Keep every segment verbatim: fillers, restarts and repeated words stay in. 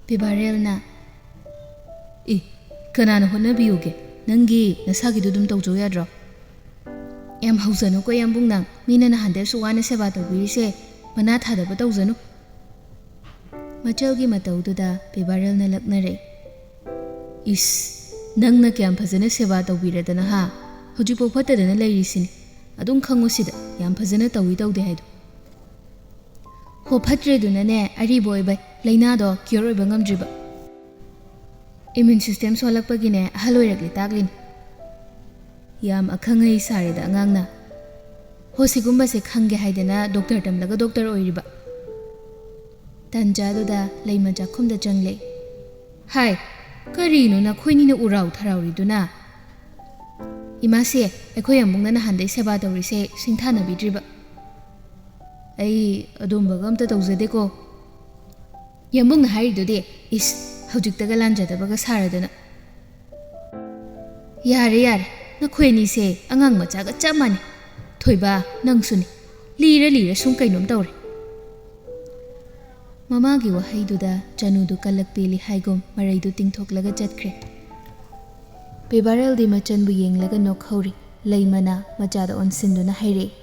ꯄꯦꯕꯥꯔꯦꯜꯅ, "ꯑꯦ, ꯀꯅꯥꯅ ꯍꯣꯠꯅꯕꯤꯌꯨꯒꯦ? ꯅꯪꯒꯤ ꯅꯁꯥꯒꯤꯗꯨ ꯑꯗꯨꯝ ꯇꯧꯖꯧ ꯌꯥꯗ꯭ꯔꯣ? ꯌꯥꯝ ꯍꯧꯖꯅꯨꯀꯣ ꯌꯥꯝꯕꯨꯡ ꯅꯪ, ꯃꯤꯅ ꯅꯍꯥꯟꯗꯩ ꯑꯁꯨꯛ ꯋꯥꯅ ꯁꯦꯕꯥ ꯇꯧꯕꯤꯔꯤꯁꯦ, ꯃꯅꯥ ꯊꯥꯗꯕ ꯇꯧꯖꯅꯨ"꯫ ꯃꯆꯜꯒꯤ ꯃꯇꯧꯗꯨꯗ ꯄꯦꯕꯥꯔꯦꯜꯅ ꯂꯛꯅꯔꯛꯏ꯫ "ꯏꯁ, ꯅꯪꯅ ꯀꯌꯥꯝ ꯐꯖꯅ ꯁꯦꯕꯥ ꯇꯧꯕꯤꯔꯗꯅ ꯍꯥ? ꯍꯧꯖꯤꯛꯐꯥꯎ ꯐꯠꯇꯗꯅ ꯂꯩꯔꯤꯁꯤꯅꯤ꯫ ꯑꯗꯨꯝ ꯈꯪꯉꯨ ꯁꯤꯗ, ꯌꯥꯝ ꯐꯖꯅ ꯇꯧꯏ ꯇꯧꯗꯦ ꯍꯥꯏꯗꯣ"꯫ ꯍꯣ, ꯐꯠꯇ꯭ꯔꯦꯗꯨꯅꯅꯦ, ꯑꯔꯤꯕ ꯑꯣꯏꯕꯩ ꯂꯥꯏꯅꯥꯗꯣ ꯀ꯭ꯌꯣꯔ ꯑꯣꯏꯕ ꯉꯝꯗ꯭ꯔꯤꯕ꯫ ꯏꯃ꯭ꯌꯨꯟ ꯁꯤꯁꯇꯦꯝ ꯁꯣꯜꯂꯛꯄꯒꯤꯅꯦ, ꯑꯍꯜ ꯑꯣꯏꯔꯛꯂꯤ ꯇꯥꯛꯂꯤꯅꯤ꯫ ꯌꯥꯝ ꯑꯈꯪ ꯑꯍꯩ ꯁꯥꯔꯦꯗ ꯑꯉꯥꯡꯅ꯫ ꯍꯣ, ꯁꯤꯒꯨꯝꯕꯁꯦ ꯈꯪꯒꯦ ꯍꯥꯏꯗꯅ ꯗꯣꯛꯇꯔ ꯇꯝꯂꯒ ꯗꯣꯛꯇꯔ ꯑꯣꯏꯔꯤꯕ꯫ ꯇꯟꯖꯥꯗꯨꯗ ꯂꯩꯃ ꯆꯥꯛꯈꯨꯝꯗ ꯆꯪꯂꯦ꯫ "ꯍꯥꯏ, ꯀꯔꯤꯅꯣ ꯅꯈꯣꯏꯅꯤꯅ ꯎꯔꯥꯎ ꯊꯔꯥꯎꯔꯤꯗꯨꯅ?" "ꯏꯃꯥꯁꯦ, ꯑꯩꯈꯣꯏ ꯌꯥꯝꯕꯨꯡꯅ ꯅꯍꯥꯟꯗꯩ ꯁꯦꯕꯥ ꯇꯧꯔꯤꯁꯦ ꯁꯤꯡꯊꯥꯅꯕꯤꯗ꯭ꯔꯤꯕ"꯫ "ꯑꯩ ꯑꯗꯨꯝꯕꯒ ꯑꯝꯇ ꯇꯧꯖꯗꯦꯀꯣ"꯫ "ꯌꯥꯝꯕꯨꯡꯅ ꯍꯥꯏꯔꯤꯗꯨꯗꯤ, ꯏꯁ, ꯍꯧꯖꯤꯛꯇꯒ ꯂꯥꯟꯖꯗꯕꯒ ꯁꯥꯔꯗꯅ"꯫ "ꯌꯥꯔꯦ, ꯌꯥꯔꯦ, ꯅꯈꯣꯏ ꯑꯅꯤꯁꯦ ꯑꯉꯥꯡ ꯃꯆꯥꯒ ꯆꯞ ꯃꯥꯟꯅꯩ꯫ ꯊꯣꯏꯕ, ꯅꯪꯁꯨꯅꯤ, ꯂꯤꯔ ꯂꯤꯔ ꯁꯨꯝ ꯀꯩꯅꯣꯝ ꯇꯧꯔꯦ"꯫ ꯃꯃꯥꯒꯤ ꯋꯥꯍꯩꯗꯨꯗ ꯆꯅꯨꯗꯨ ꯀꯜꯂꯛ ꯄꯦꯜꯂꯤ ꯍꯥꯏꯒꯨꯝ ꯃꯔꯩꯗꯨ ꯇꯤꯡꯊꯣꯛꯂꯒ ꯆꯠꯈ꯭ꯔꯦ꯫ ꯄꯦꯕꯥꯔꯦꯜꯗꯤ ꯃꯆꯟꯕꯨ ꯌꯦꯡꯂꯒ ꯅꯣꯛꯍꯧꯔꯤ꯫ ꯂꯩꯃꯅ ꯃꯆꯥꯗ ꯑꯣꯟꯁꯤꯟꯗꯨꯅ ꯍꯥꯏꯔꯛꯏ,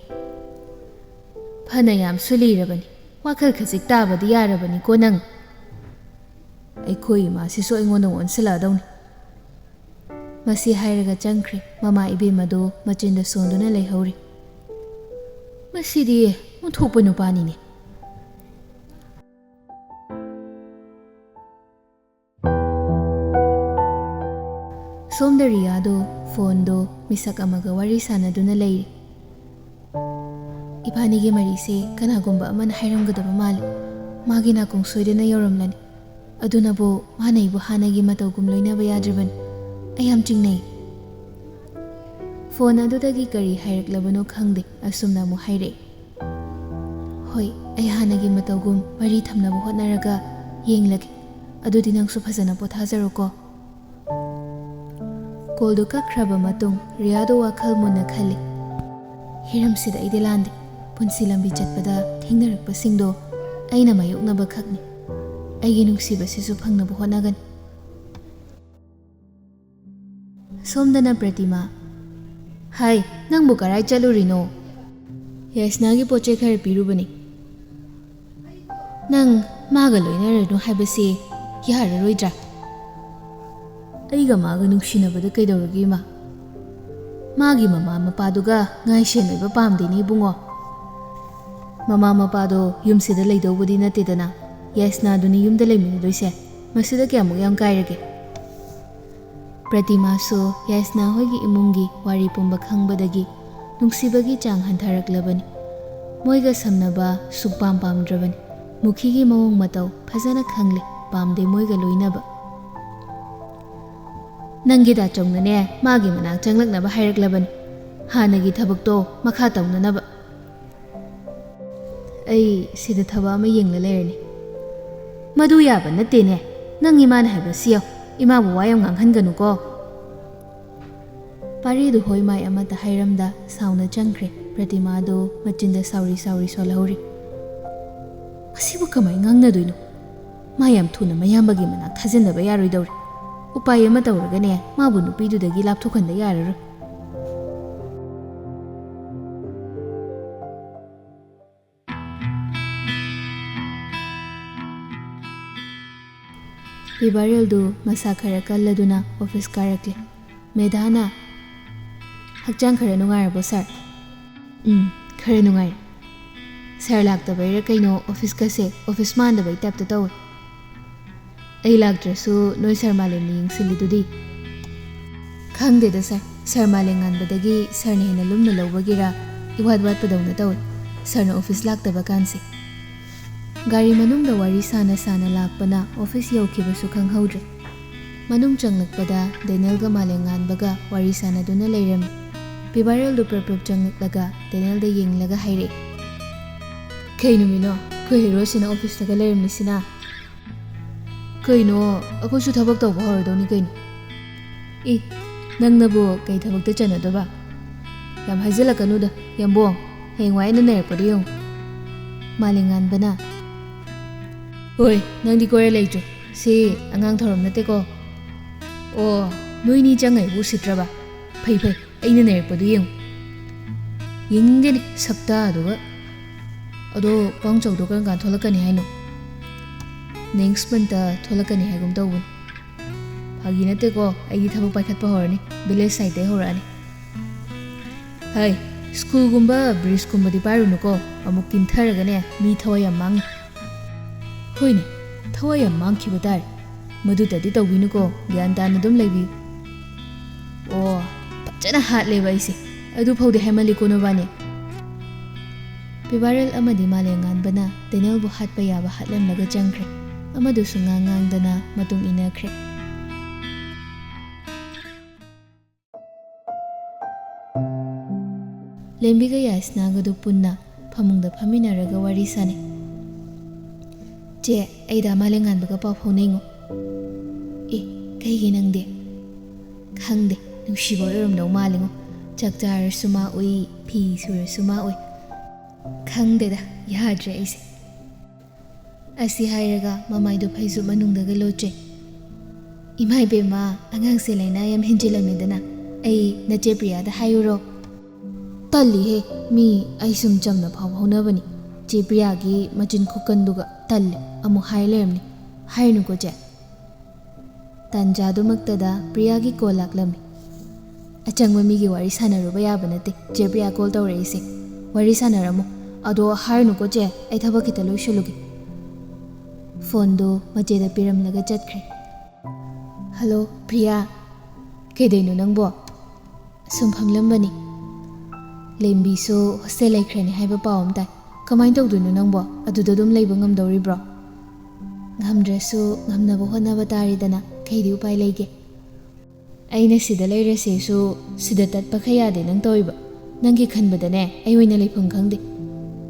"ꯐꯅ ꯌꯥꯝꯁꯨ ꯂꯤꯔꯕꯅꯤ, ꯋꯥꯈꯜ ꯈꯖꯤꯛ ꯇꯥꯕꯗꯤ ꯌꯥꯔꯕꯅꯤꯀꯣ ꯅꯪ꯫ ꯑꯩꯈꯣꯏ ꯏꯃꯥꯁꯤꯁꯨ ꯑꯩꯉꯣꯟꯗ ꯑꯣꯟꯁꯤꯜꯂꯛꯑꯗꯧꯅꯤ"꯫ ꯃꯁꯤ ꯍꯥꯏꯔꯒ ꯆꯪꯈ꯭ꯔꯦ꯫ ꯃꯃꯥ ꯏꯕꯦꯝꯃꯗꯨ ꯃꯆꯤꯟꯗ ꯁꯣꯟꯗꯨꯅ ꯂꯩꯍꯧꯔꯤ꯫ "ꯃꯁꯤꯗꯤ ꯑꯣꯟꯊꯣꯛꯄ ꯅꯨꯄꯥꯅꯤꯅꯦ"꯫ ꯁꯣꯝꯗ ꯔꯤꯌꯥꯗꯣ ꯐꯣꯟꯗꯣ ꯃꯤꯁꯛ ꯑꯃꯒ ꯋꯥꯔꯤ ꯁꯥꯟꯅꯗꯨꯅ ꯂꯩꯔꯤ꯫ "ꯏꯕꯥꯅꯤꯒꯤ ꯃꯔꯤꯁꯦ ꯀꯅꯥꯒꯨꯝꯕ ꯑꯃꯅ ꯍꯥꯏꯔꯝꯒꯗꯕ ꯃꯥꯜꯂꯤ꯫ ꯃꯥꯒꯤ ꯅꯥꯀꯣꯡ ꯁꯣꯏꯗꯅ ꯌꯧꯔꯝꯂꯅꯤ꯫ ꯑꯗꯨꯅꯕꯨ ꯃꯥꯅ ꯑꯩꯕꯨ ꯍꯥꯟꯅꯒꯤ ꯃꯇꯧꯒꯨꯝ ꯂꯣꯏꯅꯕ ꯌꯥꯗ꯭ꯔꯕꯅꯤ꯫ ꯑꯩ ꯌꯥꯝ ꯆꯤꯡꯅꯩ"꯫ ꯐꯣꯟ ꯑꯗꯨꯗꯒꯤ ꯀꯔꯤ ꯍꯥꯏꯔꯛꯂꯕꯅꯣ ꯈꯪꯗꯦ, ꯑꯁꯨꯝꯅ ꯑꯃꯨꯛ ꯍꯥꯏꯔꯛꯏ꯫ "ꯍꯣꯏ, ꯑꯩ ꯍꯥꯟꯅꯒꯤ ꯃꯇꯧꯒꯨꯝ ꯃꯔꯤ ꯊꯝꯅꯕ ꯍꯣꯠꯅꯔꯒ ꯌꯦꯡꯂꯒꯦ꯫ ꯑꯗꯨꯗꯤ ꯅꯪꯁꯨ ꯐꯖꯅ ꯄꯣꯊꯥꯖꯔꯣꯀꯣ"꯫ ꯀꯣꯜꯗꯨ ꯀꯛꯈ꯭ꯔꯕ ꯃꯇꯨꯡ ꯔꯤꯌꯥꯗꯣ ꯋꯥꯈꯜ ꯃꯨꯟꯅ ꯈꯜꯂꯤ꯫ "ꯍꯤꯔꯝꯁꯤꯗ ꯑꯩꯗꯤ ꯂꯥꯟꯗꯦ꯫ ꯄꯨꯟꯁꯤ ꯂꯝꯕꯤ ꯆꯠꯄꯗ ꯊꯦꯡꯅꯔꯛꯄꯁꯤꯡꯗꯣ ꯑꯩꯅ ꯃꯥꯌꯣꯛꯅꯕ ꯈꯛꯅꯤ꯫ ꯑꯩꯒꯤ ꯅꯨꯡꯁꯤꯕꯁꯤꯁꯨ ꯐꯪꯅꯕ ꯍꯣꯠꯅꯒꯅꯤ꯫ ꯁꯣꯝꯗꯅ ꯄ꯭ꯔꯇꯤꯃꯥ꯫ "ꯍꯥꯏ, ꯅꯪꯕꯨ ꯀꯔꯥꯏ ꯆꯠꯂꯨꯔꯤꯅꯣ?" "ꯌꯥꯏꯁꯅꯥꯒꯤ ꯄꯣꯠ ꯆꯩ ꯈꯔ ꯄꯤꯔꯨꯕꯅꯤ꯫" "ꯅꯪ ꯃꯥꯒ ꯂꯣꯏꯅꯔꯅꯨ ꯍꯥꯏꯕꯁꯤ ꯌꯥꯔꯔꯣꯏꯗ꯭ꯔꯥ?" "ꯑꯩꯒ ꯃꯥꯒ ꯅꯨꯡꯁꯤꯅꯕꯗ ꯀꯩꯗꯧꯔꯒꯦ, ꯏꯃꯥ? ꯃꯥꯒꯤ ꯃꯃꯥ ꯃꯄꯥꯗꯨꯒ ꯉꯥꯏꯁꯦꯟ ꯑꯣꯏꯕ ꯄꯥꯝꯗꯦꯅꯦ, ꯏꯕꯨꯡꯉꯣ꯫ ꯃꯃꯥ ꯃꯄꯥꯗꯣ ꯌꯨꯝꯁꯤꯗ ꯂꯩꯗꯧꯕꯗꯤ ꯅꯠꯇꯦꯗꯅ, ꯌꯥꯏꯁꯅꯥꯗꯨꯅꯤ ꯌꯨꯝꯗ ꯂꯩꯃꯤꯟꯅꯗꯣꯏꯁꯦ꯫ ꯃꯁꯤꯗ ꯀꯌꯥꯃꯨꯛ ꯌꯥꯝ ꯀꯥꯏꯔꯒꯦ?" ꯄ꯭ꯔꯇꯤꯃꯥꯁꯨ ꯌꯥꯏꯁꯅꯥ ꯍꯣꯏꯒꯤ ꯏꯃꯨꯡꯒꯤ ꯋꯥꯔꯤ ꯄꯨꯝꯕ ꯈꯪꯕꯗꯒꯤ ꯅꯨꯡꯁꯤꯕꯒꯤ ꯆꯥꯡ ꯍꯟꯊꯔꯛꯂꯕꯅꯤ꯫ ꯃꯣꯏꯒ ꯁꯝꯅꯕ ꯁꯨꯛꯄꯥꯝ ꯄꯥꯝꯗ꯭ꯔꯕꯅꯤ꯫ ꯃꯨꯈꯤꯒꯤ ꯃꯑꯣꯡ ꯃꯇꯧ ꯐꯖꯅ ꯈꯪꯂꯦ, ꯄꯥꯝꯗꯦ ꯃꯣꯏꯒ ꯂꯣꯏꯅꯕ꯫ "ꯅꯪꯒꯤ ꯗꯥꯆꯧꯅꯅꯦ ꯃꯥꯒꯤ ꯃꯅꯥꯛ ꯆꯪꯂꯛꯅꯕ ꯍꯥꯏꯔꯛꯂꯕꯅꯤ, ꯍꯥꯟꯅꯒꯤ ꯊꯕꯛꯇꯣ ꯃꯈꯥ ꯇꯧꯅꯅꯕ꯫ ꯑꯩ ꯁꯤꯗ ꯊꯕꯛ ꯑꯃ ꯌꯦꯡꯂ ꯂꯩꯔꯅꯤ꯫" "ꯃꯗꯨ ꯌꯥꯕ ꯅꯠꯇꯦꯅꯦ꯫ ꯅꯪ ꯏꯃꯥꯅ ꯍꯥꯏꯕꯁꯤ ꯌꯥꯎ꯫ ꯏꯃꯥꯕꯨ ꯋꯥ ꯌꯥꯝ ꯉꯥꯡꯍꯟꯒꯅꯨꯀꯣ꯫" ꯄꯥꯔꯤꯗꯨ ꯍꯣꯏ ꯃꯥꯏ ꯑꯃꯠꯇ ꯍꯥꯏꯔꯝꯗ ꯁꯥꯎꯅ ꯆꯪꯈ꯭ꯔꯦ꯫ ꯄ꯭ꯔꯇꯤꯃꯥꯗꯨ ꯃꯆꯤꯟꯗ ꯁꯥꯎꯔꯤ ꯁꯥꯎꯔꯤ ꯁꯣꯜꯍꯧꯔꯤ꯫ "ꯃꯁꯤꯕꯨ ꯀꯃꯥꯏ ꯉꯥꯡꯅꯗꯣꯏꯅꯣ? ꯃꯥ ꯌꯥꯝ ꯊꯨꯅ ꯃꯌꯥꯝꯕꯒꯤ ꯃꯅꯥꯛ ꯊꯥꯖꯤꯟꯗꯕ ꯌꯥꯔꯣꯏꯗꯧꯔꯤ꯫ ꯎꯄꯥꯏ ꯑꯃ ꯇꯧꯔꯒꯅꯦ ꯃꯥꯕꯨ ꯅꯨꯄꯤꯗꯨꯗꯒꯤ ꯂꯥꯞꯊꯣꯛꯍꯟꯗ ꯌꯥꯔꯔꯣꯏ꯫" ꯄꯤꯕꯥꯔꯦꯜꯗꯨ ꯃꯁꯥ ꯈꯔ ꯀꯜꯂꯗꯨꯅ ꯑꯣꯐꯤꯁ ꯀꯥꯔꯛꯂꯦ꯫ ꯃꯦꯙꯥꯅ, "ꯍꯛꯆꯥꯡ ꯈꯔ ꯅꯨꯡꯉꯥꯏꯔꯕꯣ, ꯁꯥꯔ?" "ꯎꯝ, ꯈꯔ ꯅꯨꯡꯉꯥꯏꯔꯦ꯫ ꯁꯥꯔ ꯂꯥꯛꯇꯕꯩꯔꯥ ꯀꯩꯅꯣ ꯑꯣꯐꯤꯁꯀꯁꯦ ꯑꯣꯐꯤꯁ ꯃꯥꯟꯗꯕꯩ ꯇꯥꯏꯞꯇ ꯇꯧꯋꯦ꯫ ꯑꯩ ꯂꯥꯛꯇ꯭ꯔꯁꯨ ꯅꯣꯏ ꯁꯥꯔ ꯃꯥꯂꯦꯝꯅ ꯌꯦꯡꯁꯤꯜꯂꯤꯗꯨꯗꯤ꯫" "ꯈꯪꯗꯦꯗ ꯁꯥꯔ, ꯁꯥꯔ ꯃꯥꯂꯦꯝꯉꯥꯟꯕꯗꯒꯤ ꯁꯥꯔꯅ ꯍꯦꯟꯅ ꯂꯨꯝꯅ ꯂꯧꯕꯒꯤꯔ ꯏꯋꯥꯠ ꯋꯥꯠꯄꯗꯧꯅ ꯇꯧꯋꯦ ꯁꯥꯔꯅ ꯑꯣꯐꯤꯁ ꯂꯥꯛꯇꯕ ꯀꯥꯟꯁꯦ꯫" ꯒꯥꯔꯤ ꯃꯅꯨꯡꯗ ꯋꯥꯔꯤ ꯁꯥꯅ ꯁꯥꯅ ꯂꯥꯛꯄꯅ ꯑꯣꯐꯤꯁ ꯌꯧꯈꯤꯕꯁꯨ ꯈꯪꯍꯧꯗ꯭ꯔꯦ꯫ ꯃꯅꯨꯡ ꯆꯪꯂꯛꯄꯗ ꯗꯦꯅꯦꯜꯒ ꯃꯥꯂꯦꯝꯉꯥꯟꯕꯒ ꯋꯥꯔꯤ ꯁꯥꯅꯗꯨꯅ ꯂꯩꯔꯝꯃꯤ꯫ ꯄꯤꯕꯥꯔꯦꯜꯗꯨ ꯄ꯭ꯔꯞ ꯄ꯭ꯔꯞ ꯆꯪꯂꯛꯂꯒ ꯗꯦꯅꯦꯜꯗ ꯌꯦꯡꯂꯒ ꯍꯥꯏꯔꯛꯏ, "ꯀꯩ ꯅꯨꯃꯤꯠꯅꯣ ꯑꯩꯈꯣꯏ ꯍꯦꯔꯣꯁꯤꯅ ꯑꯣꯐꯤꯁꯇꯒ ꯂꯩꯔꯝꯃꯤꯁꯤꯅ?" "ꯀꯩꯅꯣ, ꯑꯩꯈꯣꯏꯁꯨ ꯊꯕꯛ ꯇꯧꯕ ꯍꯧꯔꯗꯧꯅꯤ ꯀꯩꯅꯣ꯫" "ꯏ, ꯅꯪꯅꯕꯨ ꯀꯩ ꯊꯕꯛꯇ ꯆꯟꯅꯗꯣꯏꯕ? ꯌꯥꯝ ꯍꯥꯏꯖꯤꯜꯂꯛꯀꯅꯨꯗ, ꯌꯥꯝꯕꯣꯡ, ꯍꯌꯦꯡꯋꯥꯏ ꯑꯩꯅ ꯅꯩꯔꯛꯄꯗꯣ ꯌꯦꯡꯉꯨ꯫" ꯃꯥꯂꯦꯝꯉꯥꯟꯕꯅ, ꯍꯣꯏ, ꯅꯪꯗꯤ ꯀꯣꯏꯔ ꯂꯩꯇ꯭ꯔꯦ꯫ ꯁꯤ ꯑꯉꯥꯡ ꯊꯧꯔꯝ ꯅꯠꯇꯦꯀꯣ꯫ ꯑꯣ, ꯅꯣꯏꯅꯤ ꯆꯪꯉꯛꯏꯕꯨ ꯎꯁꯤꯠꯇ꯭ꯔꯕ? ꯐꯩ ꯐꯩ, ꯑꯩꯅ ꯅꯩꯔꯛꯄꯗꯨ ꯌꯦꯡꯉꯨ꯫ ꯌꯦꯡꯅꯤꯡꯗꯦꯅꯦ ꯁꯛꯇꯥꯗꯨꯒ꯫ ꯑꯗꯣ ꯄꯥꯎꯆꯥꯎꯗꯣ ꯀꯔꯝ ꯀꯥꯟ ꯊꯣꯛꯂꯛꯀꯅꯤ ꯍꯥꯏꯅꯣ? Next month ꯊꯣꯛꯂꯛꯀꯅꯤ ꯍꯥꯏꯒꯨꯝ ꯇꯧꯕꯅꯤ꯫ ꯐꯥꯒꯤ ꯅꯠꯇꯦꯀꯣ, ꯑꯩꯗꯤ ꯊꯕꯛ ꯄꯥꯏꯈꯠꯄ ꯍꯧꯔꯅꯤ꯫ Village side ꯇꯩ ꯍꯧꯔꯛꯑꯅꯤ꯫ ꯍꯩ, school ꯒꯨꯝꯕ bridge ꯀꯨꯝꯕꯗꯤ ꯄꯥꯏꯔꯨꯅꯨꯀꯣ, ꯑꯃꯨꯛ ꯀꯤꯟꯊꯔꯒꯅꯦ ꯃꯤ ꯊꯋꯥꯏ ꯌꯥꯝ ꯃꯥꯡꯅꯤ꯫ ꯍꯣꯏꯅꯦ, ꯊꯋꯥꯏ ꯌꯥꯝ ꯃꯥꯡꯈꯤꯕ ꯇꯥꯔꯦ꯫ ꯃꯗꯨꯇꯗꯤ ꯇꯧꯕꯤꯅꯨꯀꯣ, ꯒ꯭ꯌꯥꯟ ꯇꯥꯅ ꯑꯗꯨꯝ ꯂꯩꯕꯤꯌꯨ꯫ ꯑꯣ, ꯐꯖꯅ ꯍꯥꯠꯂꯦꯕ ꯑꯩꯁꯦ꯫ ꯑꯗꯨ ꯐꯥꯎꯗꯤ ꯍꯥꯏꯃꯜꯂꯤꯀꯣ ꯅꯣꯏꯕꯥꯅꯤ꯫ ꯄꯤꯕꯥꯔꯦꯜ ꯑꯃꯗꯤ ꯃꯥꯂꯦꯝꯉꯥꯟꯕꯅ ꯗꯦꯅꯦꯜꯕꯨ ꯍꯥꯠꯄ ꯌꯥꯕ ꯍꯥꯠꯂꯝꯂꯒ ꯆꯪꯈ꯭ꯔꯦ꯫ ꯑꯃꯗꯨꯁꯨ ꯉꯥꯡ ꯉꯥꯡꯗꯅ ꯃꯇꯨꯡ ꯏꯟꯅꯈ꯭ꯔꯦ꯫ ꯂꯦꯝꯕꯤꯒ ꯌꯥꯏꯁꯅꯥꯒꯗꯨ ꯄꯨꯟꯅ ꯐꯃꯨꯡꯗ ꯐꯝꯃꯤꯟꯅꯔꯒ ꯋꯥꯔꯤ ꯁꯥꯅꯩ꯫ "ꯆꯦ, ꯑꯩꯗ ꯃꯥꯂꯦꯝꯉꯥꯟꯕꯒ ꯄꯥꯎ ꯐꯥꯎꯅꯩꯉꯣ꯫" "ꯑꯦ, ꯀꯩꯒꯤ ꯅꯪꯗꯤ?" "ꯈꯪꯗꯦ, ꯅꯨꯡꯁꯤꯕ ꯑꯣꯏꯔꯝꯗꯧ ꯃꯥꯜꯂꯤꯉꯣ꯫ ꯆꯥꯛ ꯆꯥꯔꯁꯨ ꯃꯥ ꯎꯏ, ꯐꯤ ꯁꯨꯔꯁꯨ ꯃꯥ ꯎꯏ꯫ ꯈꯪꯗꯦꯗ, ꯌꯥꯗ꯭ꯔꯦ ꯑꯩꯁꯦ꯫" ꯑꯁꯤ ꯍꯥꯏꯔꯒ ꯃꯃꯥꯏꯗꯨ ꯐꯩꯖꯨꯞ ꯃꯅꯨꯡꯗꯒ ꯂꯣꯠꯆꯩ꯫ "ꯏꯃꯥ ꯏꯕꯦꯝꯃ, ꯑꯉꯥꯡꯁꯦ ꯂꯥꯏꯅꯥ ꯌꯥꯝ ꯍꯦꯟꯖꯤꯜꯂꯝꯃꯦꯗꯅ, ꯑꯩ ꯅꯆꯦ ꯄ꯭ꯔꯤꯌꯥꯗ ꯍꯥꯏꯔꯨꯔꯣ?" "ꯇꯜꯂꯤꯍꯦ, ꯃꯤ ꯑꯩ ꯁꯨꯝ ꯆꯝꯅ ꯐꯥꯎ ꯐꯥꯎꯅꯕꯅꯤ꯫ ꯆꯦ ꯄ꯭ꯔꯤꯌꯥꯒꯤ ꯃꯆꯤꯟ ꯈꯨꯀꯟꯗꯨꯒ ꯇꯜꯂꯦ, ꯑꯃꯨꯛ ꯍꯥꯏ ꯂꯩꯔꯝꯅꯤ꯫ ꯍꯥꯏꯔꯨꯅꯨꯀꯣ ꯆꯦ꯫" ꯇꯥꯟꯖꯥꯗꯨꯃꯛꯇꯗ ꯄ꯭ꯔꯤꯌꯥꯒꯤ call ꯂꯥꯛꯂꯝꯃꯤ꯫ "ꯑꯆꯪꯕ ꯃꯤꯒꯤ ꯋꯥꯔꯤ ꯁꯥꯟꯅꯔꯨꯕ ꯌꯥꯕ ꯅꯠꯇꯦ, ꯆꯦ ꯄ꯭ꯔꯤꯌꯥ call ꯇꯧꯔꯛꯏꯁꯦ꯫ ꯋꯥꯔꯤ ꯁꯥꯟꯅꯔꯝꯃꯣ꯫ ꯑꯗꯣ ꯍꯥꯏꯔꯨꯅꯨꯀꯣ ꯆꯦ, ꯑꯩ ꯊꯕꯛ ꯈꯤꯇ ꯂꯣꯏꯁꯤꯜꯂꯨꯒꯦ꯫" ꯐꯣꯟꯗꯨ ꯃꯆꯦꯗ ꯄꯤꯔꯝꯂꯒ ꯆꯠꯈ꯭ꯔꯦ꯫ "ꯍꯜꯂꯣ ꯄ꯭ꯔꯤꯌꯥ, ꯀꯩꯗꯩꯅꯣ ꯅꯪꯕꯣ?" "ꯁꯨꯝ ꯐꯝꯂꯝꯕꯅꯤ꯫ ꯂꯦꯝꯕꯤꯁꯨ hostel ꯂꯩꯈ꯭ꯔꯅꯤ ꯍꯥꯏꯕ ꯄꯥꯎ ꯑꯃ ꯇꯥꯏ꯫ ꯀꯃꯥꯏꯅ ꯇꯧꯗꯣꯏꯅꯣ ꯅꯪꯕꯣ? ꯑꯗꯨꯗ ꯑꯗꯨꯝ ꯂꯩꯕ ꯉꯝꯗꯧꯔꯤꯕ꯭ꯔꯣ?" "ꯉꯝꯗ꯭ꯔꯁꯨ ꯉꯝꯅꯕ ꯍꯣꯠꯅꯕ ꯇꯥꯔꯦꯗꯅ, ꯀꯩꯗꯤ ꯎꯄꯥꯏ ꯂꯩꯒꯦ?" "ꯑꯩꯅ ꯁꯤꯗ ꯂꯩꯔꯁꯦꯁꯨ ꯁꯤꯗ ꯇꯠꯄꯈꯩ ꯌꯥꯗꯦ ꯅꯪ ꯇꯧꯔꯤꯕ꯫ ꯅꯪꯒꯤ ꯈꯟꯕꯗꯅꯦ ꯑꯩ ꯑꯣꯏꯅ ꯂꯩꯐꯝ ꯈꯪꯗꯦ꯫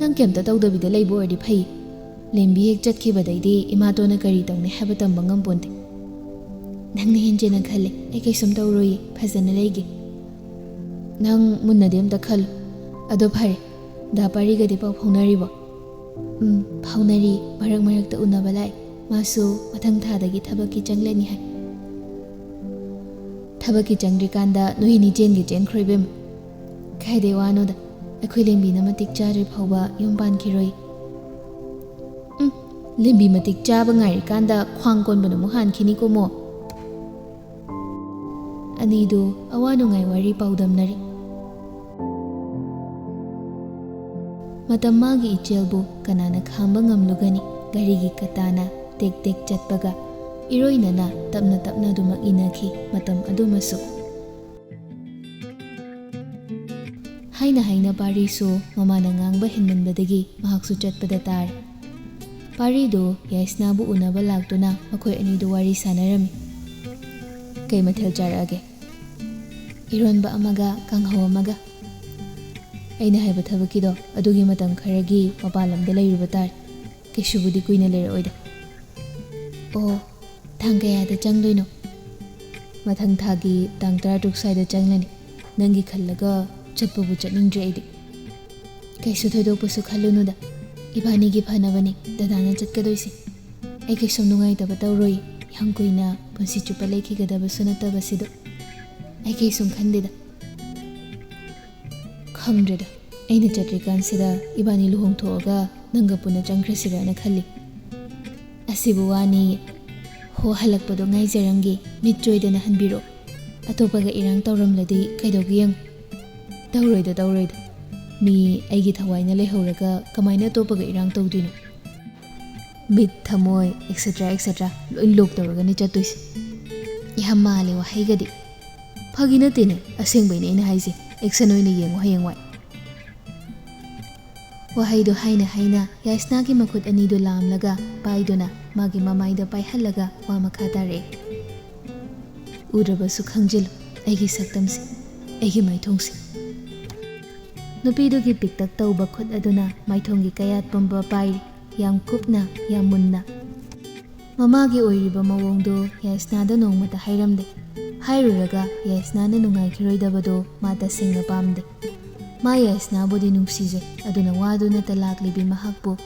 ꯅꯪ ꯀꯩꯝꯇ ꯇꯧꯗꯕꯤꯗ ꯂꯩꯕ ꯑꯣꯏꯔꯗꯤ ꯐꯩ꯫ ꯂꯦꯝꯕꯤ ꯍꯦꯛ ꯆꯠꯈꯤꯕꯗꯩꯗꯤ ꯏꯃꯥꯇꯣꯟꯅ ꯀꯔꯤ ꯇꯧꯅꯤ ꯍꯥꯏꯕ ꯇꯝꯕ ꯉꯝꯄꯣꯟꯇꯦ꯫" "ꯅꯪꯅ ꯍꯦꯟꯖꯤꯟꯅ ꯈꯜꯂꯦ, ꯑꯩ ꯀꯩꯁꯨꯝ ꯇꯧꯔꯣꯏꯌꯦ, ꯐꯖꯅ ꯂꯩꯒꯦ꯫" "ꯅꯪ ꯃꯨꯟꯅꯗꯤ ꯑꯝꯇ ꯈꯜꯂꯨ꯫ ꯑꯗꯣ ꯐꯔꯦ, ꯗꯥ ꯄꯥꯔꯤꯒꯗꯤ ꯄꯥꯎ ꯐꯥꯎꯅꯔꯤꯕꯣ?" ꯎꯝ, ꯐꯥꯎꯅꯔꯤ꯫ ꯃꯔꯛ ꯃꯔꯛꯇ ꯎꯅꯕ ꯂꯥꯛꯑꯦ꯫ ꯃꯥꯁꯨ ꯃꯊꯪ ꯊꯥꯗꯒꯤ ꯊꯕꯛꯀꯤ ꯆꯪꯂꯅꯤ ꯍꯥꯏ꯫ ꯊꯕꯛꯀꯤ ꯆꯪꯗ꯭ꯔꯤꯀꯥꯟꯗ ꯅꯣꯏ ꯑꯅꯤ ꯆꯦꯟꯒꯦ ꯆꯦꯟꯈ꯭ꯔꯣ ꯏꯕꯦꯝꯃ꯫ ꯀꯥꯏꯗꯩ ꯋꯥꯅꯣꯗ, ꯑꯩꯈꯣꯏ ꯂꯦꯝꯕꯤꯅ ꯃꯇꯤꯛ ꯆꯥꯗ꯭ꯔꯤ ꯐꯥꯎꯕ ꯌꯨꯝ ꯄꯥꯟꯈꯤꯔꯣꯏ꯫ ꯎꯝ, ꯂꯦꯝꯕꯤ ꯃꯇꯤꯛ ꯆꯥꯕ ꯉꯥꯏꯔꯤꯀꯥꯟꯗ ꯈ꯭ꯋꯥꯡ ꯀꯣꯟꯕꯅ ꯑꯃꯨꯛ ꯍꯥꯟꯈꯤꯅꯤꯀꯣ ꯃꯣ꯫ ꯑꯅꯤꯗꯨ ꯑꯋꯥ ꯅꯨꯡꯉꯥꯏ ꯋꯥꯔꯤ ꯄꯥꯎꯗꯝꯅꯔꯤ꯫ ꯃꯇꯝ ꯃꯥꯒꯤ ꯏꯆꯦꯜꯕꯨ ꯀꯅꯥꯅ ꯈꯥꯝꯕ ꯉꯝꯂꯨꯒꯅꯤ? ꯒꯥꯔꯤꯒꯤ ꯀꯇꯥꯅ ꯇꯦꯛ ꯇꯦꯛ ꯆꯠꯄꯒ ꯏꯔꯣꯏꯅꯅ ꯇꯞꯅ ꯇꯞꯅ ꯑꯗꯨꯃꯛ ꯏꯟꯅꯈꯤ ꯃꯇꯝ ꯑꯗꯨꯃꯁꯨ꯫ ꯍꯥꯏꯅ ꯍꯥꯏꯅ ꯄꯥꯔꯤꯁꯨ ꯃꯃꯥꯅ ꯉꯥꯡꯕ ꯍꯦꯟꯃꯟꯕꯗꯒꯤ ꯃꯍꯥꯛꯁꯨ ꯆꯠꯄꯗ ꯇꯥꯔꯦ꯫ ꯄꯥꯔꯤꯗꯨ ꯌꯥꯏꯁꯅꯥꯕꯨ ꯎꯅꯕ ꯂꯥꯛꯇꯨꯅ ꯃꯈꯣꯏ ꯑꯅꯤꯗꯨ ꯋꯥꯔꯤ ꯁꯥꯟꯅꯔꯝꯃꯤ꯫ "ꯀꯩ ꯃꯊꯦꯜ ꯆꯥꯔꯛꯑꯒꯦ?" "ꯏꯔꯣꯟꯕ ꯑꯃꯒ ꯀꯥꯡꯍꯧ ꯑꯃꯒ꯫" "ꯑꯩꯅ ꯍꯥꯏꯕ ꯊꯕꯛꯀꯤꯗꯣ ꯑꯗꯨꯒꯤ ꯃꯇꯝ ꯈꯔꯒꯤ ꯃꯄꯥꯟ ꯂꯝꯗ ꯂꯩꯔꯨꯕ ꯇꯥꯔꯦ꯫ ꯀꯩꯁꯨꯕꯨꯗꯤ ꯀꯨꯏꯅ ꯂꯩꯔꯛꯑꯣꯏꯗ꯫" "ꯑꯣ, ꯇꯥꯡ ꯀꯌꯥꯗ ꯆꯪꯗꯣꯏꯅꯣ?" "ꯃꯊꯪ ꯊꯥꯒꯤ ꯇꯥꯡ ꯇꯔꯥꯇꯔꯨꯛ ꯁ꯭ꯋꯥꯏꯗ ꯆꯪꯂꯅꯤ꯫ ꯅꯪꯒꯤ ꯈꯜꯂꯒ ꯆꯠꯄꯕꯨ ꯆꯠꯅꯤꯡꯗ꯭ꯔꯦ ꯑꯩꯗꯤ꯫" "ꯀꯩꯁꯨ ꯊꯣꯏꯗꯣꯛꯄꯁꯨ ꯈꯜꯂꯨꯅꯨꯗ, ꯏꯕꯥꯅꯤꯒꯤ ꯐꯅꯕꯅꯤ ꯗꯗꯥꯅ ꯆꯠꯀꯗꯣꯏꯁꯦ꯫ ꯑꯩ ꯀꯩꯁꯨꯝ ꯅꯨꯡꯉꯥꯏꯇꯕ ꯇꯧꯔꯣꯏ꯫ ꯌꯥꯝ ꯀꯨꯏꯅ ꯄꯨꯟꯁꯤ ꯆꯨꯞꯄ ꯂꯩꯈꯤꯒꯗꯕꯁꯨ ꯅꯠꯇꯕꯁꯤꯗ꯫ ꯑꯩ ꯀꯩꯁꯨꯝ ꯈꯟꯗꯦꯗ꯫" "ꯈꯪꯗ꯭ꯔꯦꯗ, ꯑꯩꯅ ꯆꯠꯇ꯭ꯔꯤꯀꯥꯟꯁꯤꯗ ꯏꯕꯥꯅꯤ ꯂꯨꯍꯣꯡꯊꯣꯛꯑꯒ ꯅꯪꯒ ꯄꯨꯟꯅ ꯆꯪꯈ꯭ꯔꯁꯤꯔꯅ ꯈꯜꯂꯤ꯫" "ꯑꯁꯤꯕꯨ ꯋꯥꯅꯤ꯫ ꯍꯣ, ꯍꯜꯂꯛꯄꯗꯣ ꯉꯥꯏꯖꯔꯝꯒꯦ, ꯃꯤꯠ ꯆꯣꯏꯗꯅ ꯍꯟꯕꯤꯔꯛꯑꯣ꯫ ꯑꯇꯣꯞꯄꯒ ꯏꯔꯥꯡ ꯇꯧꯔꯝꯂꯗꯤ ꯀꯩꯗꯧꯒꯦ ꯌꯦꯡꯉꯨ꯫" "ꯇꯧꯔꯣꯏꯗ, ꯇꯧꯔꯣꯏꯗ꯫ ꯃꯤ ꯑꯩꯒꯤ ꯊꯋꯥꯏꯅ ꯂꯩꯍꯧꯔꯒ ꯀꯃꯥꯏꯅ ꯑꯇꯣꯞꯄꯒ ꯏꯔꯥꯡ ꯇꯧꯗꯣꯏꯅꯣ?" ꯃꯤꯠ, ꯊꯃꯣꯏ, ꯑꯦꯛꯁꯦꯇ꯭ꯔꯥ ꯑꯦꯛꯁꯦꯇ꯭ꯔꯥ ꯂꯣꯏ ꯂꯣꯛ ꯇꯧꯔꯒꯅꯤ ꯆꯠꯇꯣꯏꯁꯦ꯫ ꯌꯥꯝ ꯃꯥꯜꯂꯦ ꯋꯥꯍꯩꯒꯗꯤ꯫ ꯐꯥꯒꯤ ꯅꯠꯇꯦꯅꯦ, ꯑꯁꯦꯡꯕꯩꯅꯦ ꯑꯩꯅ ꯍꯥꯏꯁꯦ꯫ ꯑꯦꯛꯁꯟ ꯑꯣꯏꯅ ꯌꯦꯡꯉꯣ ꯍꯌꯦꯡꯋꯥꯏ꯫ ꯋꯥꯍꯩꯗꯣ ꯍꯥꯏꯅ ꯍꯥꯏꯅ ꯌꯥꯏꯁꯅꯥꯒꯤ ꯃꯈꯨꯠ ꯑꯅꯤꯗꯨ ꯂꯥꯝꯂꯒ ꯄꯥꯏꯗꯨꯅ ꯃꯥꯒꯤ ꯃꯃꯥꯏꯗ ꯄꯥꯏꯍꯜꯂꯒ ꯋꯥ ꯃꯈꯥ ꯇꯥꯔꯛꯑꯦ꯫ "ꯎꯗ꯭ꯔꯕꯁꯨ ꯈꯪꯖꯤꯜꯂꯨ ꯑꯩꯒꯤ ꯁꯛꯇꯝꯁꯦ, ꯑꯩꯒꯤ ꯃꯥꯏꯊꯣꯡꯁꯦ꯫" ꯅꯨꯄꯤꯗꯨꯒꯤ ꯄꯤꯛꯇꯛ ꯇꯧꯕ ꯈꯨꯠ ꯑꯗꯨꯅ ꯃꯥꯏꯊꯣꯡꯒꯤ ꯀꯌꯥꯠ ꯄꯨꯝꯕ ꯄꯥꯏꯔꯤ, ꯌꯥꯝ ꯀꯨꯞꯅ, ꯌꯥꯝ ꯃꯨꯟꯅ꯫ ꯃꯃꯥꯒꯤ ꯑꯣꯏꯔꯤꯕ ꯃꯑꯣꯡꯗꯨ ꯌꯥꯏꯁꯅꯥꯗ ꯅꯣꯡꯃꯇ ꯍꯥꯏꯔꯝꯗꯦ꯫ ꯍꯥꯏꯔꯨꯔꯒ ꯌꯥꯏꯁꯅꯥꯅ ꯅꯨꯡꯉꯥꯏꯈꯤꯔꯣꯏꯗꯕꯗꯨ ꯃꯥ ꯇꯁꯦꯡꯅ ꯄꯥꯝꯗꯦ꯫ ꯃꯥ ꯌꯥꯏꯁꯅꯥꯕꯨꯗꯤ ꯅꯨꯡꯁꯤꯖꯩ, ꯑꯗꯨꯅ ꯋꯥꯗꯨꯅꯇ ꯂꯥꯛꯂꯤꯕꯤ ꯃꯍꯥꯛꯄꯨ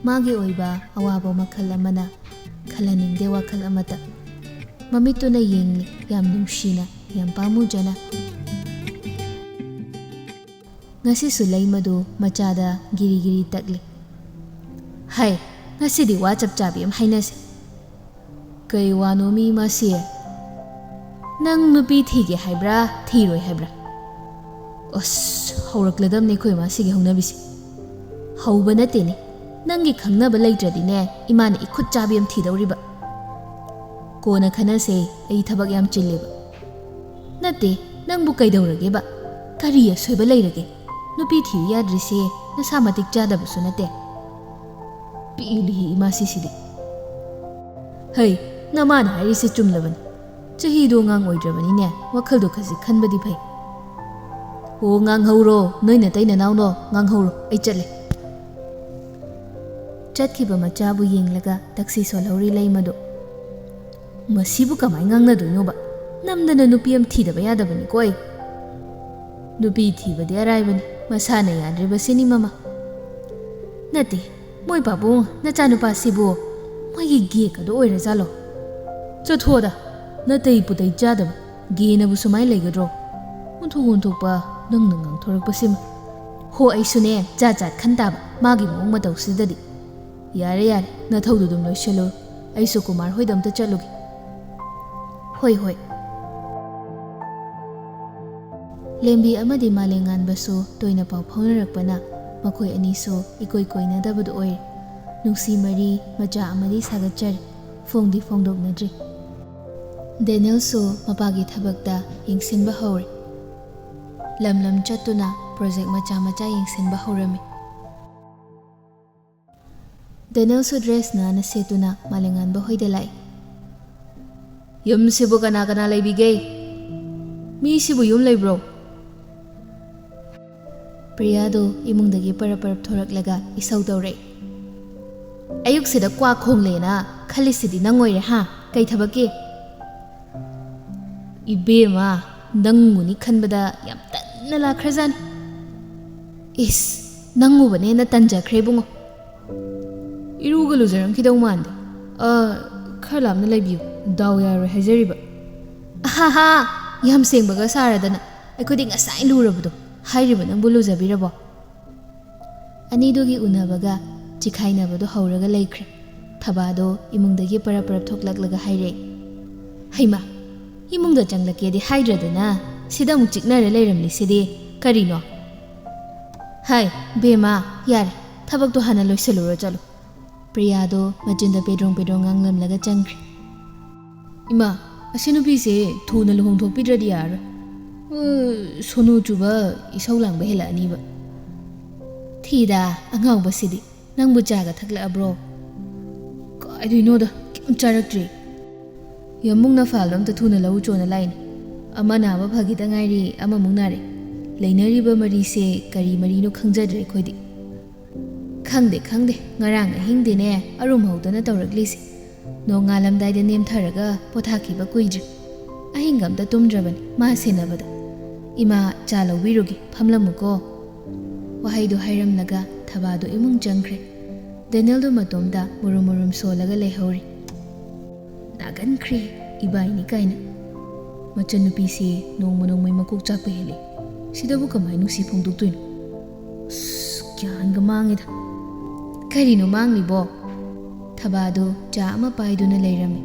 ꯃꯥꯒꯤ ꯑꯣꯏꯕ ꯑꯋꯥꯕ ꯃꯈꯜ ꯑꯃꯅ ꯈꯜꯍꯟꯅꯤꯡꯗꯦ ꯋꯥꯈꯜ ꯑꯃꯠꯇ꯫ ꯃꯃꯤꯠꯇꯨꯅ ꯌꯦꯡꯂꯤ, ꯌꯥꯝ ꯅꯨꯡꯁꯤꯅ, ꯌꯥꯝ ꯄꯥꯝꯃꯨꯖꯅ꯫ ꯉꯁꯤꯁꯨ ꯂꯩꯃꯗꯨ ꯃꯆꯥꯗ ꯒꯤꯔꯤ ꯒꯤꯔꯤ ꯇꯛꯂꯤ꯫ "ꯍꯩ, ꯉꯁꯤꯗꯤ ꯋꯥ ꯆꯞ ꯆꯥꯕꯤ ꯑꯃ ꯍꯥꯏꯅꯁꯦ꯫" "ꯀꯩ ꯋꯥꯅꯣ ꯃꯤ ꯃꯁꯤ? ꯅꯪ ꯅꯨꯄꯤ ꯊꯤꯒꯦ ꯍꯥꯏꯕ꯭ꯔꯥ, ꯊꯤꯔꯣꯏ ꯍꯥꯏꯕ꯭ꯔꯥ?" ꯑꯁ, ꯍꯧꯔꯛꯂꯗꯝꯅꯦ ꯑꯩꯈꯣꯏ ꯃꯥꯁꯤꯒꯤ ꯍꯧꯅꯕꯤꯁꯦ꯫ ꯍꯧꯕ ꯅꯠꯇꯦꯅꯦ, ꯅꯪꯒꯤ ꯈꯪꯅꯕ ꯂꯩꯇ꯭ꯔꯗꯤꯅꯦ, ꯏꯃꯥꯅ ꯏꯈꯨꯠ ꯆꯥꯕꯤ ꯑꯃ ꯊꯤꯗꯧꯔꯤꯕ꯫ "ꯀꯣꯟꯅ ꯈꯟꯅꯁꯦ, ꯑꯩ ꯊꯕꯛ ꯌꯥꯝ ꯆꯤꯜꯂꯦꯕ꯫" "ꯅꯠꯇꯦ, ꯅꯪꯕꯨ ꯀꯩꯗꯧꯔꯒꯦꯕ? ꯀꯔꯤ ꯑꯁꯣꯏꯕ ꯂꯩꯔꯒꯦ? ꯅꯨꯄꯤ ꯊꯤꯌꯨ ꯌꯥꯗ꯭ꯔꯤꯁꯦ ꯅꯁꯥ ꯃꯇꯤꯛ ꯆꯥꯗꯕꯁꯨ ꯅꯠꯇꯦ꯫" ꯄꯦꯜꯂꯤꯍꯦ ꯏꯃꯥꯁꯤꯁꯤꯗꯤ꯫ "ꯍꯩ, ꯅꯃꯥꯅ ꯍꯥꯏꯔꯤꯁꯦ ꯆꯨꯝꯂꯕꯅꯤ꯫ ꯆꯍꯤꯗꯣ ꯑꯉꯥꯡ ꯑꯣꯏꯗ꯭ꯔꯕꯅꯤꯅꯦ, ꯋꯥꯈꯜꯗꯣ ꯈꯖꯤꯛ ꯈꯟꯕꯗꯤ ꯐꯩ꯫" "ꯑꯣ, ꯉꯥꯡꯍꯧꯔꯣ, ꯅꯣꯏ ꯅꯇꯩ ꯅꯅꯥꯎꯗꯣ ꯉꯥꯡꯍꯧꯔꯣ, ꯑꯩ ꯆꯠꯂꯦ꯫" ꯆꯠꯈꯤꯕ ꯃꯆꯥꯕꯨ ꯌꯦꯡꯂꯒ ꯇꯛꯁꯤ ꯁꯣꯜꯍꯧꯔꯤ ꯂꯩꯃꯗꯨ꯫ "ꯃꯁꯤꯕꯨ ꯀꯃꯥꯏ ꯉꯥꯡꯅꯗꯣꯏꯅꯣꯕ? ꯅꯝꯗꯅ ꯅꯨꯄꯤ ꯑꯃ ꯊꯤꯗꯕ ꯌꯥꯗꯕꯅꯤꯀꯣ ꯑꯩ꯫ ꯅꯨꯄꯤ ꯊꯤꯕꯗꯤ ꯑꯔꯥꯏꯕꯅꯤ, ꯃꯁꯥꯅ ꯌꯥꯗ꯭ꯔꯤꯕꯁꯤꯅꯤ ꯃꯃꯥ꯫" "ꯅꯠꯇꯦ, ꯃꯣꯏ ꯄꯥꯕꯨꯡ, ꯅꯆꯥꯅꯨꯄꯥꯁꯤꯕꯨ ꯃꯣꯏꯒꯤ ꯒꯦꯛ ꯑꯗꯨ ꯑꯣꯏꯔꯖꯥꯠꯂꯣ?" "ꯆꯠꯊꯣꯛꯑꯗ, ꯅꯇꯩ ꯄꯨꯇꯩ ꯆꯥꯗꯕ ꯒꯦꯅꯕꯨ ꯁꯨꯃꯥꯏꯅ ꯂꯩꯒꯗ꯭ꯔꯣ? ꯑꯣꯟꯊꯣꯛ ꯑꯣꯟꯊꯣꯛꯄ ꯅꯪꯅ ꯉꯥꯡꯊꯣꯔꯛꯄꯁꯤꯃ꯫" "ꯍꯣ, ꯑꯩꯁꯨꯅꯦ ꯖꯥꯠ ꯖꯥꯠ ꯈꯟ ꯇꯥꯕ ꯃꯥꯒꯤ ꯃꯑꯣꯡ ꯃꯇꯧꯁꯤꯗꯗꯤ꯫ ꯌꯥꯔꯦ ꯌꯥꯔꯦ, ꯅꯊꯧꯗꯨ ꯑꯗꯨꯝ ꯂꯣꯏꯁꯤꯜꯂꯨ, ꯑꯩꯁꯨ ꯀꯨꯃꯥꯔ ꯍꯣꯏꯗ ꯑꯝꯇ ꯆꯠꯂꯨꯒꯦ꯫" "ꯍꯣꯏ ꯍꯣꯏ꯫" ꯂꯦꯝꯕꯤ ꯑꯃꯗꯤ ꯃꯥꯂꯦꯝꯉꯥꯟꯕꯁꯨ ꯇꯣꯏꯅ ꯄꯥꯎ ꯐꯥꯎꯅꯔꯛꯄꯅ ꯃꯈꯣꯏ ꯑꯅꯤꯁꯨ ꯏꯀꯣꯏ ꯀꯣꯏꯅꯗꯕꯗꯨ ꯑꯣꯏꯔꯦ꯫ ꯅꯨꯡꯁꯤ ꯃꯔꯤ ꯃꯆꯥ ꯑꯃꯗꯤ ꯁꯥꯒꯠꯆꯔꯦ, ꯐꯣꯡꯗꯤ ꯐꯣꯡꯗꯣꯛꯅꯗ꯭ꯔꯤ꯫ ꯗꯦꯅꯦꯜꯁꯨ ꯃꯄꯥꯒꯤ ꯊꯕꯛꯇ ꯌꯦꯡꯁꯤꯟꯕ ꯍꯧꯔꯦ꯫ ꯂꯝ ꯂꯝ ꯆꯠꯇꯨꯅ ꯄ꯭ꯔꯣꯖꯦꯛ ꯃꯆꯥ ꯃꯆꯥ ꯌꯦꯡꯁꯤꯟꯕ ꯍꯧꯔꯝꯃꯤ꯫ ꯗꯦꯅꯦꯜꯁꯨ ꯗ꯭ꯔꯦꯁ ꯅꯥꯟꯅ ꯁꯦꯠꯇꯨꯅ ꯃꯥꯂꯦꯝꯉꯥꯟꯕ ꯍꯣꯏꯗ ꯂꯥꯛꯏ꯫ "ꯌꯨꯝꯁꯤꯕꯨ ꯀꯅꯥ ꯀꯅꯥ ꯂꯩꯕꯤꯒꯦ? ꯃꯤꯁꯤꯕꯨ ꯌꯨꯝ ꯂꯩꯕ꯭ꯔꯣ?" ꯄ꯭ꯔꯤꯌꯥꯗꯨ ꯏꯃꯨꯡꯗꯒꯤ ꯄꯔꯞ ꯄꯔꯞ ꯊꯣꯔꯛꯂꯒ ꯏꯁꯧ ꯇꯧꯔꯛꯏ꯫ "ꯑꯌꯨꯛꯁꯤꯗ ꯀ꯭ꯋꯥꯛ ꯈꯣꯡꯂꯦꯅ ꯈꯜꯂꯤꯁꯤꯗꯤ ꯅꯪ ꯑꯣꯏꯔꯦ ꯍꯥ? ꯀꯩ ꯊꯕꯛꯀꯤ?" "ꯏꯕꯦꯝꯃ, ꯅꯪꯕꯨꯅꯤ ꯈꯟꯕꯗ ꯌꯥꯝ ꯇꯟꯅ ꯂꯥꯛꯈ꯭ꯔꯖꯥꯠꯅꯤ꯫ ꯏꯁ, ꯅꯪ ꯎꯕꯅ ꯍꯦꯟꯅ ꯇꯟꯖꯈ꯭ꯔꯦ ꯏꯕꯨꯡꯉꯣ꯫ ꯏꯔꯨꯒ ꯂꯨꯖꯔꯝꯈꯤꯗꯧ ꯃꯥꯟꯗꯦ꯫ ꯑ, ꯈꯔ ꯂꯥꯞꯅ ꯂꯩꯕꯤꯌꯨ, ꯗꯥꯎ ꯌꯥꯔꯣꯏ ꯍꯥꯏꯖꯔꯤꯕ꯫ ꯑꯍꯥꯍꯥ, ꯌꯥꯝ ꯁꯦꯡꯕꯒ ꯁꯥꯔꯗꯅ, ꯑꯩꯈꯣꯏꯗꯤ ꯉꯁꯥꯏ ꯂꯨꯔꯕꯗꯣ꯫ ꯍꯥꯏꯔꯤꯕ ꯅꯪꯕꯨ ꯂꯨꯖꯕꯤꯔꯕꯣ? ꯑꯅꯤꯗꯨꯒꯤ ꯎꯅꯕꯒ ꯆꯤꯈꯥꯏꯅꯕꯗꯣ ꯍꯧꯔꯒ ꯂꯩꯈ꯭ꯔꯦ꯫ ꯊꯕꯥꯗꯣ ꯏꯃꯨꯡꯗꯒꯤ ꯄꯔꯞ ꯄꯔꯞ ꯊꯣꯛꯂꯛꯂꯒ ꯍꯥꯏꯔꯛꯑꯦ, "ꯍꯩꯃꯥ, ꯏꯃꯨꯡꯗ ꯆꯪꯂꯛꯀꯦꯗꯤ ꯍꯥꯏꯗ꯭ꯔꯗꯅ ꯁꯤꯗ ꯑꯃꯨꯛ ꯆꯤꯛꯅꯔ ꯂꯩꯔꯝꯂꯤꯁꯤꯗꯤ ꯀꯔꯤꯅꯣ?" "ꯍꯥꯏ, ꯕꯦꯝꯃ, ꯌꯥꯔꯦ, ꯊꯕꯛꯇꯣ ꯍꯥꯟꯅ ꯂꯣꯏꯁꯤꯜꯂꯨꯔꯣ ꯆꯠꯂꯣ꯫" ꯄ꯭ꯔꯤꯌꯥꯗꯣ ꯃꯆꯤꯟꯗ ꯄꯦꯗ꯭ꯔꯣꯡ ꯄꯦꯗ꯭ꯔꯣꯡ ꯉꯥꯡꯂꯝꯂꯒ ꯆꯪꯈ꯭ꯔꯦ꯫ "ꯏꯃꯥ, ꯑꯁꯤ ꯅꯨꯄꯤꯁꯦ ꯊꯨꯅ ꯂꯨꯍꯣꯡꯊꯣꯛꯄꯤꯗ꯭ꯔꯗꯤ ꯌꯥꯔꯔꯣꯏ꯫ ꯎ, ꯁꯣꯅꯨ ꯆꯨꯕ ꯏꯁꯧ ꯂꯥꯡꯕ ꯍꯦꯜꯂꯛꯑꯅꯤꯕ꯫" "ꯊꯤꯗ, ꯑꯉꯥꯎꯕꯁꯤꯗꯤ꯫ ꯅꯪꯕꯨ ꯆꯥꯒ ꯊꯛꯂꯛꯑꯕ꯭ꯔꯣ?" "ꯀꯥꯏꯗꯩꯅꯣꯗ, ꯀꯩꯝ ꯆꯥꯔꯛꯇ꯭ꯔꯤ꯫" "ꯌꯥꯝꯕꯨꯡꯅ ꯐꯥꯏꯜꯗꯣ ꯑꯝꯇ ꯊꯨꯅ ꯂꯧꯔꯨꯆꯣꯅ ꯂꯥꯛꯏꯅꯦ꯫ ꯑꯃ ꯅꯥꯕ ꯐꯈꯤꯗ ꯉꯥꯏꯔꯤ, ꯑꯃꯃꯨꯛ ꯅꯥꯔꯦ꯫ ꯂꯩꯅꯔꯤꯕ ꯃꯔꯤꯁꯦ ꯀꯔꯤ ꯃꯔꯤꯅꯣ ꯈꯪꯖꯗ꯭ꯔꯦ ꯑꯩꯈꯣꯏꯗꯤ꯫" "ꯈꯪꯗꯦ, ꯈꯪꯗꯦ, ꯉꯔꯥꯡ ꯑꯍꯤꯡꯗꯤꯅꯦ ꯑꯔꯨꯝ ꯍꯧꯗꯅ ꯇꯧꯔꯛꯂꯤꯁꯦ꯫ ꯅꯣꯡꯉꯥꯜꯂꯝꯗꯥꯏꯗ ꯅꯦꯝꯊꯔꯒ ꯄꯣꯊꯥꯈꯤꯕ ꯀꯨꯏꯗ꯭ꯔꯤ꯫ ꯑꯍꯤꯡꯒ ꯑꯝꯇ ꯇꯨꯝꯗ꯭ꯔꯕꯅꯤ ꯃꯥ ꯁꯦꯟꯅꯕꯗ꯫ ꯏꯃꯥ, ꯆꯥ ꯂꯧꯕꯤꯔꯨꯒꯦ, ꯐꯝꯂꯝꯃꯨꯀꯣ꯫" ꯋꯥꯍꯩꯗꯣ ꯍꯥꯏꯔꯝꯂꯒ ꯊꯕꯥꯗꯣ ꯏꯃꯨꯡ ꯆꯪꯈ꯭ꯔꯦ꯫ ꯗꯦꯅꯦꯜꯗꯣ ꯃꯇꯣꯝꯗ ꯃꯨꯔꯨꯝ ꯃꯨꯔꯨꯝ ꯁꯣꯜꯂꯒ ꯂꯩꯍꯧꯔꯤ꯫ "ꯅꯥꯒꯟꯈ꯭ꯔꯦ, ꯏꯕꯥꯏꯅꯤ ꯀꯥꯏꯅ꯫ ꯃꯆꯟꯅꯨꯄꯤꯁꯦ ꯅꯣꯡꯃ ꯅꯣꯡꯃꯩ ꯃꯀꯣꯛ ꯆꯥꯛꯄ ꯍꯦꯜꯂꯦ꯫ ꯁꯤꯗꯕꯨ ꯀꯃꯥꯏ ꯅꯨꯡꯁꯤ ꯐꯣꯡꯗꯣꯛꯇꯣꯏꯅꯣ? ꯑꯁ, ꯒ꯭ꯌꯥꯟꯒ ꯃꯥꯡꯉꯦꯗ꯫" "ꯀꯔꯤꯅꯣ ꯃꯥꯡꯂꯤꯕꯣ?" ꯊꯕꯥꯗꯣ ꯆꯥ ꯑꯃ ꯄꯥꯏꯗꯨꯅ ꯂꯩꯔꯝꯃꯤ꯫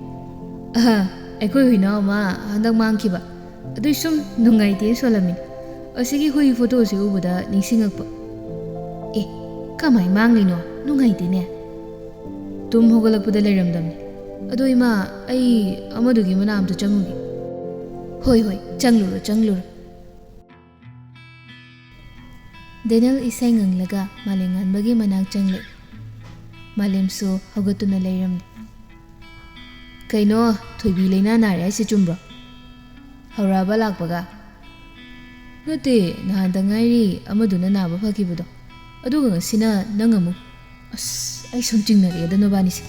"ꯑꯍ, ꯑꯩꯈꯣꯏ ꯍꯨꯏꯅꯥꯎ ꯑꯃ ꯍꯟꯗꯛ ꯃꯥꯡꯈꯤꯕ꯫ ꯑꯗꯨꯏ ꯁꯨꯝ ꯅꯨꯡꯉꯥꯏꯇꯦꯅ ꯁꯣꯜꯂꯝꯃꯤꯅꯤ꯫ ꯑꯁꯤꯒꯤ ꯍꯨꯏ ꯐꯣꯇꯣꯁꯦ ꯎꯕꯗ ꯅꯤꯡꯁꯤꯡꯉꯛꯄ꯫" "ꯑꯦ, ꯀꯃꯥꯏ ꯃꯥꯡꯂꯤꯅꯣ? ꯅꯨꯡꯉꯥꯏꯇꯦꯅꯦ꯫" "ꯇꯨꯝ ꯍꯧꯒꯠꯂꯛꯄꯗ ꯂꯩꯔꯝꯗꯕꯅꯤ꯫ ꯑꯗꯣ ꯏꯃꯥ, ꯑꯩ ꯑꯃꯗꯨꯒꯤ ꯃꯅꯥꯛ ꯑꯝꯇ ꯆꯪꯉꯨꯒꯦ꯫" "ꯍꯣꯏ, ꯍꯣꯏ, ꯆꯪꯂꯨꯔꯣ, ꯆꯪꯂꯨꯔꯣ꯫" ꯗꯦꯅꯦꯜ ꯏꯁꯩ ꯉꯪꯂꯒ ꯃꯥꯂꯦꯝꯉꯥꯟꯕꯒꯤ ꯃꯅꯥꯛ ꯆꯪꯂꯦ꯫ ꯃꯥꯂꯦꯝꯁꯨ ꯍꯧꯒꯠꯇꯨꯅ ꯂꯩꯔꯝꯂꯦ꯫ "ꯀꯩꯅꯣ, ꯊꯣꯏꯕꯤ ꯂꯩꯅꯥ ꯅꯥꯔꯦ ꯍꯥꯏꯁꯦ ꯆꯨꯝꯕ꯭ꯔꯣ? ꯍꯧꯔꯛꯑꯕ ꯂꯥꯛꯄꯒ?" "ꯅꯠꯇꯦ, ꯅꯍꯥꯟꯗ ꯉꯥꯏꯔꯤ ꯑꯃꯗꯨꯅ ꯅꯥꯕ ꯐꯈꯤꯕꯗꯣ꯫ ꯑꯗꯨꯒ ꯉꯁꯤꯅ ꯅꯪ ꯑꯃꯨꯛ꯫ ꯑꯁ, ꯑꯩ ꯁꯨꯝ ꯆꯤꯡꯅꯔꯛꯑꯦꯗ ꯅꯕꯥꯅꯤꯁꯦ꯫"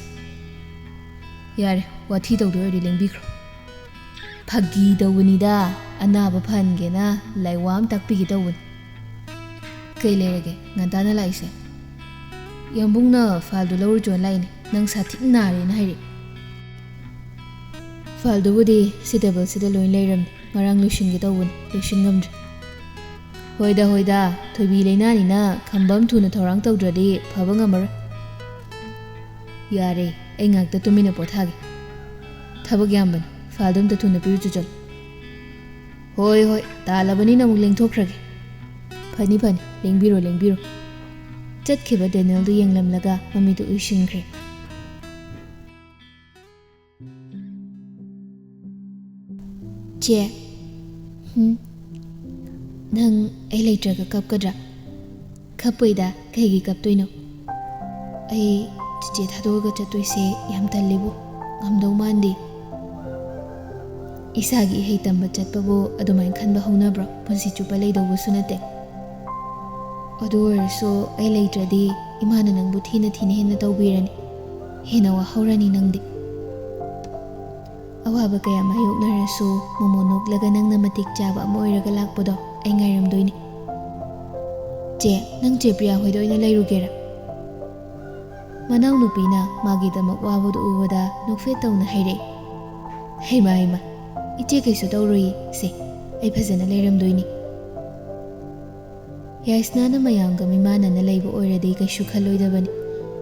"ꯌꯥꯔꯦ, ꯋꯥꯊꯤ ꯇꯧꯗꯣꯏ ꯑꯣꯏꯔꯗꯤ ꯂꯦꯡꯕꯤꯈ꯭ꯔꯣ꯫" "ꯐꯥꯒꯤ ꯇꯧꯕꯅꯤꯗ, ꯑꯅꯥꯕ ꯐꯍꯟꯒꯦꯅ ꯂꯥꯏꯋꯥ ꯑꯃ ꯇꯥꯛꯄꯤꯒꯦ ꯇꯧꯕꯅꯤ꯫" ꯀꯩ ꯂꯩꯔꯒꯦ ꯉꯟꯇꯥꯅ ꯂꯥꯛꯏꯁꯦ? ꯌꯥꯝꯕꯨꯡꯅ ꯐꯥꯏꯜꯗꯨ ꯂꯧꯔꯨꯆꯣꯅ ꯂꯥꯛꯏꯅꯦ, ꯅꯪ ꯁꯥ ꯊꯤꯅ ꯅꯥꯔꯦꯅ ꯍꯥꯏꯔꯛꯏ꯫ ꯐꯥꯏꯜꯗꯨꯕꯨꯗꯤ ꯁꯤ ꯇꯦꯕꯜꯁꯤꯗ ꯂꯣꯏ ꯂꯩꯔꯝꯅꯤ, ꯉꯔꯥꯡ ꯂꯣꯏꯁꯤꯟꯒꯦ ꯇꯧꯕꯅꯤ, ꯂꯣꯏꯁꯤꯟ ꯉꯝꯗ꯭ꯔꯦ꯫ ꯍꯣꯏꯗ ꯍꯣꯏꯗ, ꯊꯣꯏꯕꯤ ꯂꯩꯅꯥꯅꯤꯅ ꯈꯝꯕꯝ ꯊꯨꯅ ꯊꯧꯔꯥꯡ ꯇꯧꯗ꯭ꯔꯗꯤ ꯐꯕ ꯉꯝꯃꯔꯣꯏ꯫ ꯌꯥꯔꯦ, ꯑꯩ ꯉꯥꯛꯇ ꯇꯨꯃꯤꯟꯅ ꯄꯣꯊꯥꯒꯦ꯫ ꯊꯕꯛ ꯌꯥꯝꯕꯅꯤ, ꯐꯥꯏꯜꯗꯣ ꯑꯝꯇ ꯊꯨꯅ ꯄꯤꯔꯨꯆꯣ ꯆꯠꯂꯣ꯫ ꯍꯣꯏ ꯍꯣꯏ, ꯇꯥꯜꯂꯕꯅꯤꯅ ꯑꯃꯨꯛ ꯂꯦꯡꯊꯣꯛꯈ꯭ꯔꯒꯦ꯫ ꯐꯅꯤ ꯐꯅꯤ, ꯂꯦꯡꯕꯤꯔꯣ ꯂꯦꯡꯕꯤꯔꯣ꯫ ꯆꯠꯈꯤꯕ ꯗꯦꯅꯦꯜꯗꯨ ꯌꯦꯡꯂꯝꯂꯒ ꯃꯃꯤꯠꯇꯨ ꯎꯏꯁꯤꯟꯈ꯭ꯔꯦ꯫ ꯆꯦ, ꯍꯨꯝ, ꯅꯪ ꯑꯩ ꯂꯩꯇ꯭ꯔꯒ ꯀꯞꯀꯗ꯭ꯔꯥ? ꯀꯞꯄꯣꯏꯗ, ꯀꯩꯒꯤ ꯀꯞꯇꯣꯏꯅꯣ? ꯑꯩ ꯆꯤꯆꯦ ꯊꯥꯗꯣꯛꯑꯒ ꯆꯠꯇꯣꯏꯁꯦ ꯌꯥꯝ ꯇꯜꯂꯤꯕꯨ, ꯉꯝꯗꯧ ꯃꯥꯟꯗꯦ꯫ ꯏꯁꯥꯒꯤ ꯏꯍꯩ ꯇꯝꯕ ꯆꯠꯄꯕꯨ ꯑꯗꯨꯃꯥꯏꯅ ꯈꯟꯕ ꯍꯧꯅꯕ꯭ꯔꯣ? ꯄꯨꯟꯁꯤ ꯆꯨꯞꯄ ꯂꯩꯗꯧꯕꯁꯨ ꯅꯠꯇꯦ꯫ ꯑꯗꯨ ꯑꯣꯏꯔꯁꯨ ꯑꯩ ꯂꯩꯇ꯭ꯔꯗꯤ ꯏꯃꯥꯅ ꯅꯪꯕꯨ ꯊꯤꯅ ꯊꯤꯅ ꯍꯦꯟꯅ ꯇꯧꯕꯤꯔꯅꯤ, ꯍꯦꯟꯅ ꯋꯥꯍꯧꯔꯅꯤ ꯅꯪꯗꯤ꯫ ꯑꯋꯥꯕ ꯀꯌꯥ ꯃꯥꯌꯣꯛꯅꯔꯁꯨ ꯃꯣꯃꯣ ꯅꯣꯛꯂꯒ ꯅꯪꯅ ꯃꯇꯤꯛ ꯆꯥꯕ ꯑꯃ ꯑꯣꯏꯔꯒ ꯂꯥꯛꯄꯗꯣ ꯑꯩ ꯉꯥꯏꯔꯝꯗꯣꯏꯅꯤ꯫ ꯆꯦ, ꯅꯪ ꯆꯦ ꯄ꯭ꯔꯤꯌꯥ ꯍꯣꯏꯗ ꯑꯣꯏꯅ ꯂꯩꯔꯨꯒꯦꯔꯥ? ꯃꯅꯥꯎꯅꯨꯄꯤꯅ ꯃꯥꯒꯤꯗꯃꯛ ꯋꯥꯕꯗꯨ ꯎꯕꯗ ꯅꯣꯛꯐꯦꯠ ꯇꯧꯅ ꯍꯥꯏꯔꯛꯏ꯫ ꯍꯩꯃꯥ ꯍꯩꯃꯥ, ꯏꯆꯦ ꯀꯩꯁꯨ ꯇꯧꯔꯣꯏꯌꯦ, ꯁꯦ, ꯑꯩ ꯐꯖꯅ ꯂꯩꯔꯝꯗꯣꯏꯅꯤ꯫ ꯌꯥꯏꯁꯅꯥꯅ ꯃꯌꯥꯝꯒ ꯃꯤꯃꯥꯟꯅꯅ ꯂꯩꯕ ꯑꯣꯏꯔꯗꯤ ꯀꯩꯁꯨ ꯈꯜꯂꯣꯏꯗꯕꯅꯤ꯫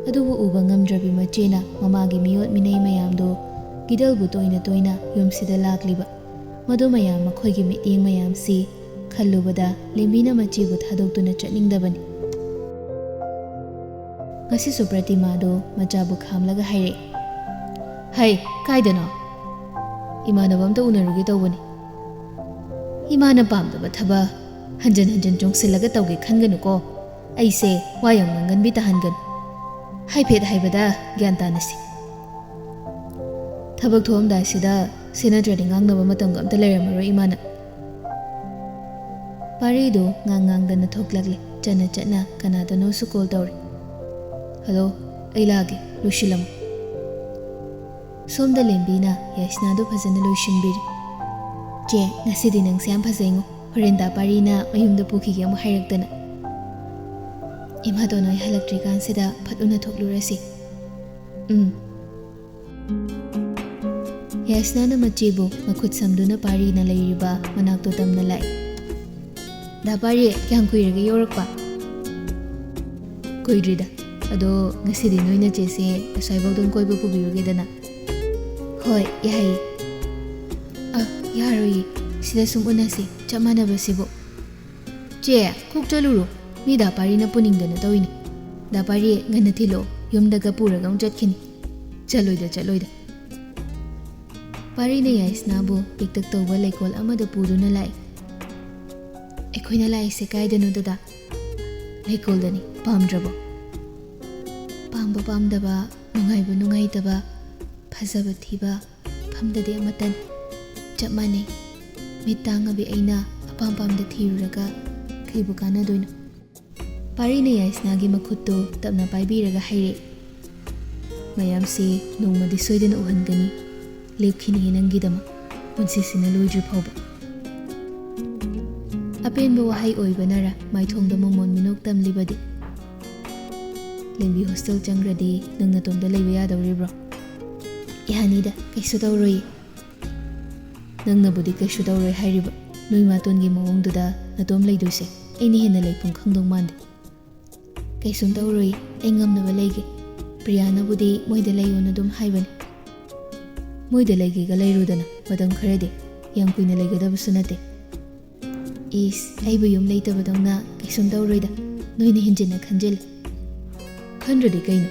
ꯑꯗꯨꯕꯨ ꯎꯕ ꯉꯝꯗ꯭ꯔꯕꯤ ꯃꯆꯦꯅ ꯃꯃꯥꯒꯤ ꯃꯤꯑꯣꯠ ꯃꯤꯅꯩ ꯃꯌꯥꯝꯗꯣ ꯒꯤꯗꯜꯕꯨ ꯇꯣꯏꯅ ꯇꯣꯏꯅ ꯌꯨꯝꯁꯤꯗ ꯂꯥꯛꯂꯤꯕ, ꯃꯗꯨ ꯃꯌꯥꯝ ꯃꯈꯣꯏꯒꯤ ꯃꯤꯠꯌꯦꯡ ꯃꯌꯥꯝꯁꯤ ꯈꯜꯂꯨꯕꯗ ꯂꯦꯝꯕꯤꯅ ꯃꯆꯦꯕꯨ ꯊꯥꯗꯣꯛꯇꯨꯅ ꯆꯠꯅꯤꯡꯗꯕꯅꯤ꯫ ꯉꯁꯤꯁꯨ ꯄ꯭ꯔꯇꯤꯃꯥꯗꯣ ꯃꯆꯥꯕꯨ ꯈꯥꯝꯂꯒ ꯍꯥꯏꯔꯛꯏ, "ꯍꯩ, ꯀꯥꯏꯗꯅꯣ? ꯏꯃꯥꯟꯅꯕ ꯑꯝꯇ ꯎꯅꯔꯨꯒꯦ ꯇꯧꯕꯅꯤ꯫" "ꯏꯃꯥꯅ ꯄꯥꯝꯗꯕ ꯊꯕꯛ ꯍꯟꯖꯟ ꯍꯟꯖꯟ ꯆꯣꯡꯁꯤꯜꯂꯒ ꯇꯧꯒꯦ ꯈꯟꯒꯅꯨꯀꯣ꯫ ꯑꯩꯁꯦ ꯋꯥ ꯌꯥꯝ ꯉꯥꯡꯒꯟꯕꯤ ꯇꯥꯍꯟꯒꯅꯨ꯫ ꯍꯥꯏꯐꯦꯠ ꯍꯥꯏꯕꯗ ꯒ꯭ꯌꯥꯟ ꯇꯥꯅꯁꯤ꯫ ꯊꯕꯛ ꯊꯣꯛꯑꯝꯗꯥꯏꯁꯤꯗ ꯁꯤ ꯅꯠꯇ꯭ꯔꯗꯤ ꯉꯥꯡꯅꯕ ꯃꯇꯝꯒ ꯑꯝꯇ ꯂꯩꯔꯝꯃꯔꯣꯏ ꯏꯃꯥꯅ꯫" ꯄꯥꯔꯤꯗꯨ ꯉꯥꯡ ꯉꯥꯡꯗꯅ ꯊꯣꯛꯂꯛꯂꯦ꯫ ꯆꯠꯅ ꯆꯠꯅ ꯀꯅꯥꯗꯅꯣꯁꯨ ꯀꯣꯜ ꯇꯧꯔꯦ꯫ "ꯍꯜꯂꯣ, ꯑꯩ ꯂꯥꯛꯑꯒꯦ, ꯂꯣꯏꯁꯤꯜꯂꯝꯃꯣ꯫" ꯁꯣꯝꯗ ꯂꯦꯝꯕꯤꯅ ꯌꯥꯏꯁꯅꯥꯗꯨ ꯐꯖꯅ ꯂꯣꯏꯁꯤꯟꯕꯤꯔꯤ꯫ "ꯆꯦ, ꯉꯁꯤꯗꯤ ꯅꯪꯁꯦ ꯌꯥꯝ ꯐꯖꯩꯉꯣ꯫ ꯍꯣꯔꯦꯟ ꯗꯥ ꯄꯥꯔꯤꯅ ꯃꯌꯨꯝꯗ ꯄꯨꯈꯤꯒꯦ ꯑꯃꯨꯛ ꯍꯥꯏꯔꯛꯇꯅ꯫" ꯏꯃꯥꯇꯣꯟ ꯍꯣꯏ ꯍꯜꯂꯛꯇ꯭ꯔꯤꯀꯥꯟꯁꯤꯗ ꯐꯠ ꯎꯅ ꯊꯣꯛꯂꯨꯔꯁꯤ꯫ ꯎꯝ꯫ ꯌꯥꯏꯁꯅꯥꯅ ꯃꯆꯦꯕꯨ ꯃꯈꯨꯠ ꯁꯝꯗꯨꯅ ꯄꯥꯔꯤꯅ ꯂꯩꯔꯤꯕ ꯃꯅꯥꯛꯇꯨ ꯇꯝꯅ ꯂꯥꯛꯏ꯫ "ꯗꯥ ꯄꯥꯔꯤ, ꯀꯌꯥꯝ ꯀꯨꯏꯔꯒꯦ ꯌꯧꯔꯛꯄ?" "ꯀꯨꯏꯗ꯭ꯔꯤꯗ꯫ ꯑꯗꯣ ꯉꯁꯤꯗꯤ ꯅꯣꯏ ꯅꯆꯦꯁꯦ ꯑꯁ꯭ꯋꯥꯏꯐꯥꯎꯗꯪ ꯀꯣꯏꯕ ꯄꯨꯕꯤꯔꯨꯒꯦꯗꯅ?" "ꯍꯣꯏ, ꯌꯥꯏꯌꯦ꯫" "ꯑ, ꯌꯥꯔꯣꯏꯌꯦ꯫ ꯁꯤꯗ ꯁꯨꯝ ꯎꯅꯁꯤ, ꯆꯞ ꯃꯥꯟꯅꯕꯁꯤꯕꯨ꯫" "ꯆꯦ, ꯀꯣꯛ ꯆꯠꯂꯨꯔꯣ꯫ ꯃꯤ ꯗꯥ ꯄꯥꯔꯤꯅ ꯄꯨꯅꯤꯡꯗꯅ ꯇꯧꯏꯅꯤ꯫ ꯗꯥ ꯄꯥꯔꯤ, ꯉꯟꯅ ꯊꯤꯜꯂꯛꯑꯣ꯫ ꯌꯨꯝꯗꯒ ꯄꯨꯔꯒ ꯑꯃꯨꯛ ꯆꯠꯈꯤꯅꯤ꯫" "ꯆꯠꯂꯣꯏꯗ, ꯆꯠꯂꯣꯏꯗ꯫" ꯄꯥꯔꯤꯅ ꯌꯥꯏꯁꯅꯥꯕꯨ ꯄꯤꯛꯇꯛ ꯇꯧꯕ ꯂꯩꯀꯣꯜ ꯑꯃꯗ ꯄꯨꯗꯨꯅ ꯂꯥꯛꯏ꯫ "ꯑꯩꯈꯣꯏꯅ ꯂꯥꯛꯏꯁꯦ ꯀꯥꯏꯗꯅꯣ, ꯗꯗꯥ?" "ꯂꯩꯀꯣꯜꯗꯅꯤ꯫ ꯄꯥꯝꯗ꯭ꯔꯕꯣ?" ꯄꯥꯝꯕ ꯄꯥꯝꯗꯕ, ꯅꯨꯡꯉꯥꯏꯕ ꯅꯨꯡꯉꯥꯏꯇꯕ, ꯐꯖꯕ ꯊꯤꯕ, ꯐꯝꯗꯗꯤ ꯑꯃꯠꯇꯅꯤ꯫ ꯆꯞ ꯃꯥꯟꯅꯩ꯫ ꯃꯤꯠ ꯇꯥꯡꯉꯕꯤ ꯑꯩꯅ ꯑꯄꯥꯝ ꯄꯥꯝꯗ ꯊꯤꯔꯨꯔꯒ ꯀꯩꯕꯨ ꯀꯥꯟꯅꯗꯣꯏꯅꯣ? ꯄꯥꯔꯤꯅ ꯌꯥꯏꯁꯅꯥꯒꯤ ꯃꯈꯨꯠꯇꯨ ꯇꯞꯅ ꯄꯥꯏꯕꯤꯔꯒ ꯍꯥꯏꯔꯛꯏ, "ꯃꯌꯥꯝꯁꯤ ꯅꯣꯡꯃꯗꯤ ꯁꯣꯏꯗꯅ ꯎꯍꯟꯒꯅꯤ꯫ ꯂꯦꯞꯈꯤꯅꯤ ꯅꯪꯒꯤꯗꯃꯛ, ꯄꯨꯟꯁꯤꯁꯤꯅ ꯂꯣꯏꯗ꯭ꯔꯤ ꯐꯥꯎꯕ꯫" ꯑꯄꯦꯟꯕ ꯋꯥꯍꯩ ꯑꯣꯏꯕꯅꯔ ꯃꯥꯏꯊꯣꯡꯗ ꯃꯃꯣꯟ ꯃꯤꯅꯣꯛ ꯇꯝꯂꯤꯕꯗꯤ? "ꯂꯦꯝꯕꯤ ꯍꯣꯁꯇꯦꯜ ꯆꯪꯈ꯭ꯔꯗꯤ ꯅꯪ ꯅꯇꯣꯝꯇ ꯂꯩꯕ ꯌꯥꯗꯧꯔꯤꯕ꯭ꯔꯣ?" "ꯌꯥꯅꯤꯗ, ꯀꯩꯁꯨ ꯇꯧꯔꯣꯏꯌꯦ꯫" "ꯅꯪꯅꯕꯨꯗꯤ ꯀꯩꯁꯨ ꯇꯧꯔꯣꯏ ꯍꯥꯏꯔꯤꯕ, ꯅꯣꯏ ꯃꯥꯇꯣꯟꯒꯤ ꯃꯑꯣꯡꯗꯨꯗ ꯅꯇꯣꯝ ꯂꯩꯗꯣꯏꯁꯦ ꯑꯩꯅ ꯍꯦꯟꯅ ꯂꯩꯐꯝ ꯈꯪꯗꯧ ꯃꯥꯟꯗꯦ꯫" "ꯀꯩꯁꯨꯝ ꯇꯧꯔꯣꯏ, ꯑꯩ ꯉꯝꯅꯕ ꯂꯩꯒꯦ꯫ ꯄ꯭ꯔꯤꯌꯥꯅꯕꯨꯗꯤ ꯃꯣꯏꯗ ꯂꯩꯌꯣꯅ ꯑꯗꯨꯝ ꯍꯥꯏꯕꯅꯤ꯫" "ꯃꯣꯏꯗ ꯂꯩꯒꯦꯒ ꯂꯩꯔꯨꯗꯅ, ꯃꯇꯝ ꯈꯔꯗꯤ, ꯌꯥꯝ ꯀꯨꯏꯅ ꯂꯩꯒꯗꯕꯁꯨ ꯅꯠꯇꯦ꯫" "ꯏꯁ, ꯑꯩꯕꯨ ꯌꯨꯝ ꯂꯩꯇꯕꯗꯧꯅ ꯀꯩꯁꯨꯝ ꯇꯧꯔꯣꯏꯗ, ꯅꯣꯏꯅ ꯍꯦꯟꯖꯤꯟꯅ ꯈꯟꯖꯤꯜꯂꯤ꯫" "ꯈꯟꯗ꯭ꯔꯗꯤ ꯀꯩꯅꯣ?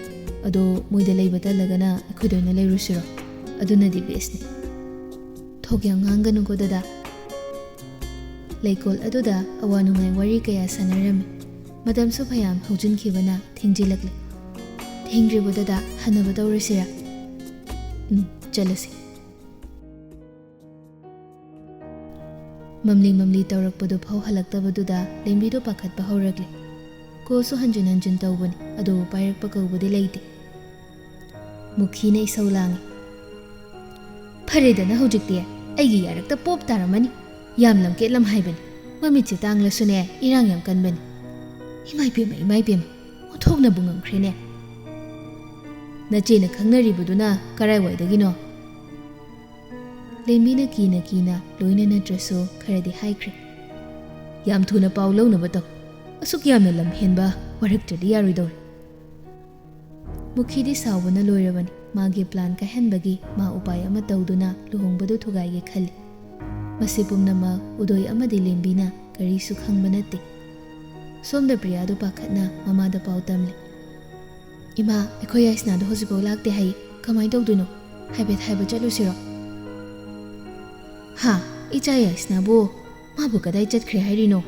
ꯑꯗꯣ ꯃꯣꯏꯗ ꯂꯩꯕ ꯇꯜꯂꯒꯅ ꯑꯩꯈꯣꯏꯗ ꯑꯣꯏꯅ ꯂꯩꯔꯨꯁꯤꯔꯣ? ꯑꯗꯨꯅꯗꯤ ꯕꯦꯁꯅꯤ꯫" "ꯊꯣꯛ ꯌꯥꯝ ꯉꯥꯡꯒꯅꯨꯀꯣ, ꯗꯗꯥ꯫" ꯂꯩꯀꯣꯜ ꯑꯗꯨꯗ ꯑꯋꯥ ꯅꯨꯡꯉꯥꯏ ꯋꯥꯔꯤ ꯀꯌꯥ ꯁꯥꯟꯅꯔꯝꯃꯤ꯫ ꯃꯇꯝꯁꯨ ꯐꯌꯥꯝ ꯍꯧꯖꯤꯟꯈꯤꯕꯅ ꯊꯦꯡꯖꯤꯜꯂꯛꯂꯦ꯫ "ꯊꯦꯡꯗ꯭ꯔꯤꯕꯣ, ꯗꯗꯥ? ꯍꯟꯅꯕ ꯇꯧꯔꯁꯤꯔꯥ?" "ꯎꯝ, ꯆꯠꯂꯁꯤ꯫" ꯃꯝꯂꯤ ꯃꯝꯂꯤ ꯇꯧꯔꯛꯄꯗꯨ ꯐꯥꯎ ꯍꯜꯂꯛꯇꯕꯗꯨꯗ ꯂꯦꯝꯕꯤꯗꯨ ꯄꯥꯈꯠꯄ ꯍꯧꯔꯛꯂꯦ꯫ ꯀꯣꯜꯁꯨ ꯍꯟꯖꯤꯟ ꯍꯟꯖꯤꯟ ꯇꯧꯕꯅꯤ, ꯑꯗꯨꯕꯨ ꯄꯥꯏꯔꯛꯄ ꯀꯧꯕꯗꯤ ꯂꯩꯇꯦ꯫ ꯃꯨꯈꯤꯅ ꯏꯁꯧ ꯂꯥꯡꯉꯤ꯫ "ꯐꯔꯦꯗꯅ ꯍꯧꯖꯤꯛꯇꯤ, ꯑꯩꯒꯤ ꯌꯥꯔꯛꯇ ꯄꯣꯞ ꯇꯥꯔꯝꯃꯅꯤ꯫ ꯌꯥꯝ ꯂꯝꯀꯦꯠ ꯂꯝ ꯍꯥꯏꯕꯅꯤ꯫ ꯃꯃꯤꯠꯁꯦ ꯇꯥꯡꯂꯁꯨꯅꯦ, ꯏꯔꯥꯡ ꯌꯥꯝ ꯀꯟꯕꯅꯤ꯫" "ꯏꯃꯥꯏ ꯄꯦꯝꯃ, ꯏꯃꯥꯏ ꯄꯦꯝꯃ, ꯑꯣꯟꯊꯣꯛꯅꯕꯨ ꯉꯝꯈ꯭ꯔꯦꯅꯦ꯫ ꯅꯆꯦꯅ ꯈꯪꯅꯔꯤꯕꯗꯨꯅ ꯀꯔꯥꯏꯋꯥꯏꯗꯒꯤꯅꯣ?" ꯂꯦꯝꯕꯤꯅ ꯀꯤꯅ ꯀꯤꯅ ꯂꯣꯏꯅ ꯅꯠꯇ꯭ꯔꯁꯨ ꯈꯔꯗꯤ ꯍꯥꯏꯈ꯭ꯔꯦ꯫ "ꯌꯥꯝ ꯊꯨꯅ ꯄꯥꯎ ꯂꯧꯅꯕ ꯇꯧ꯫ ꯑꯁꯨꯛ ꯌꯥꯝꯅ ꯂꯝ ꯍꯦꯟꯕ ꯋꯥꯔꯛꯇ꯭ꯔꯗꯤ ꯌꯥꯔꯣꯏꯗꯧꯔꯦ꯫" ꯃꯨꯈꯤꯗꯤ ꯁꯥꯎꯕꯅ ꯂꯣꯏꯔꯕꯅꯤ꯫ ꯃꯥꯒꯤ ꯄ꯭ꯂꯥꯟ ꯀꯥꯏꯍꯟꯕꯒꯤ ꯃꯥ ꯎꯄꯥꯏ ꯑꯃ ꯇꯧꯗꯨꯅ ꯂꯨꯍꯣꯡꯕꯗꯨ ꯊꯨꯒꯥꯏꯒꯦ ꯈꯜꯂꯤ꯫ ꯃꯁꯤ ꯄꯨꯝꯅꯃꯛ ꯎꯗꯣꯏ ꯑꯃꯗꯤ ꯂꯦꯝꯕꯤꯅ ꯀꯔꯤꯁꯨ ꯈꯪꯕ ꯅꯠꯇꯦ꯫ ꯁꯣꯝꯗ ꯄ꯭ꯔꯤꯌꯥꯗꯨ ꯄꯥꯈꯠꯅ ꯃꯃꯥꯗ ꯄꯥꯎ ꯇꯝꯂꯤ꯫ "ꯏꯃꯥ, ꯑꯩꯈꯣꯏ ꯌꯥꯏꯁꯅꯥꯗꯣ ꯍꯧꯖꯤꯛꯐꯥꯎ ꯂꯥꯛꯇꯦ ꯍꯥꯏꯌꯦ꯫ ꯀꯃꯥꯏꯅ ꯇꯧꯗꯣꯏꯅꯣ? ꯍꯥꯏꯐꯦꯠ ꯍꯥꯏꯕ ꯆꯠꯂꯨꯁꯤꯔꯣ?" "ꯍꯥ? ꯏꯆꯥ ꯌꯥꯏꯁꯅꯥꯕꯨ? ꯃꯥꯕꯨ ꯀꯗꯥꯏ ꯆꯠꯈ꯭ꯔꯦ ꯍꯥꯏꯔꯤꯅꯣ?